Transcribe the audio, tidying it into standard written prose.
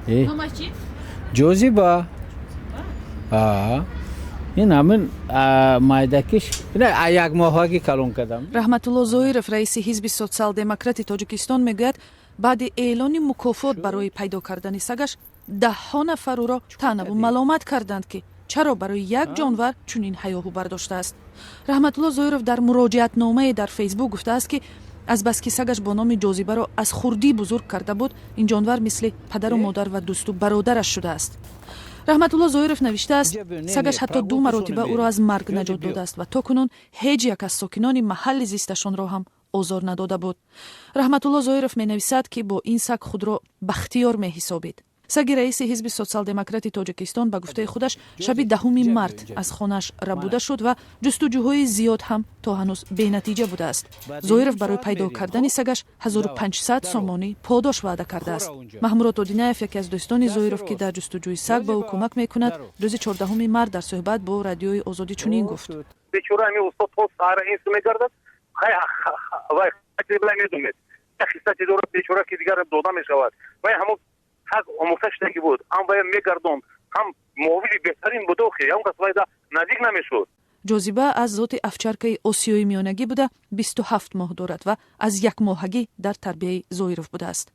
Номаш чӣ? Ҷозиба. Ин ҳамин майдакиш як моҳагӣ калон кардам. Раҳматулло Зоиров, раиси Ҳизби Социал-демократи Тоҷикистон, мегӯяд, баъди эълони мукофот барои пайдо кардани сагаш даҳҳо нафар ӯро таънаву маломат карданд, ки чаро барои як ҷонвар чунин ҳаёҳу бардоштааст. Раҳматулло Зоиров дар муроҷиатномае дар Фейсбук гуфтааст, ки азбаски сагаш бо номи Ҷозибаро аз хурдӣ бузург карда буд, ин ҷонвар мисли падару модар ва дӯсту бародараш шудааст. Раҳматулло Зоиров навиштааст, сагаш ҳатто ду маротиба ӯро аз марг наҷот додааст ва то кунун ҳеҷ як аз сокинони маҳалли зисташонро ҳам озор надода буд. Раҳматулло Зоиров менависад, ки бо ин саг худро бахтиёр меҳисобид. Саги раиси Ҳизби Социал-демократи Тоҷикистон, ба гуфтаи худаш, шаби 10-уми март аз хонааш рабуда шуд ва ҷустуҷӯҳои зиёд ҳам то ҳанӯз бенатиҷа будааст. Зоиров барои пайдо кардани сагаш 1500 сомонӣ подош ваъда кардааст. Маҳмурод Одинаев, яке аз дӯстони Зоиров, ки дар ҷустуҷӯи саг ба ӯ кӯмак мекунад, рӯзи 14-уми март дар суҳбат бо Радиои Озодӣ чунин гуфт: Бечора ҳамин устод то саҳара ин су мегардад. Вай медонед, хислати дорад бечора, ки дигар дода мешавад. Вай ҳамон саг омӯхта шудагӣ буд, ҳам вай мегардонд, ҳам муовини беҳтарин буд. Охи, ягон кас вайда наздик намешуд. Ҷозиба аз зоти овчаркаи Осиёи Миёнагӣ буда, 27 моҳ дорад ва аз якмоҳагӣ дар тарбияи Зоиров будааст.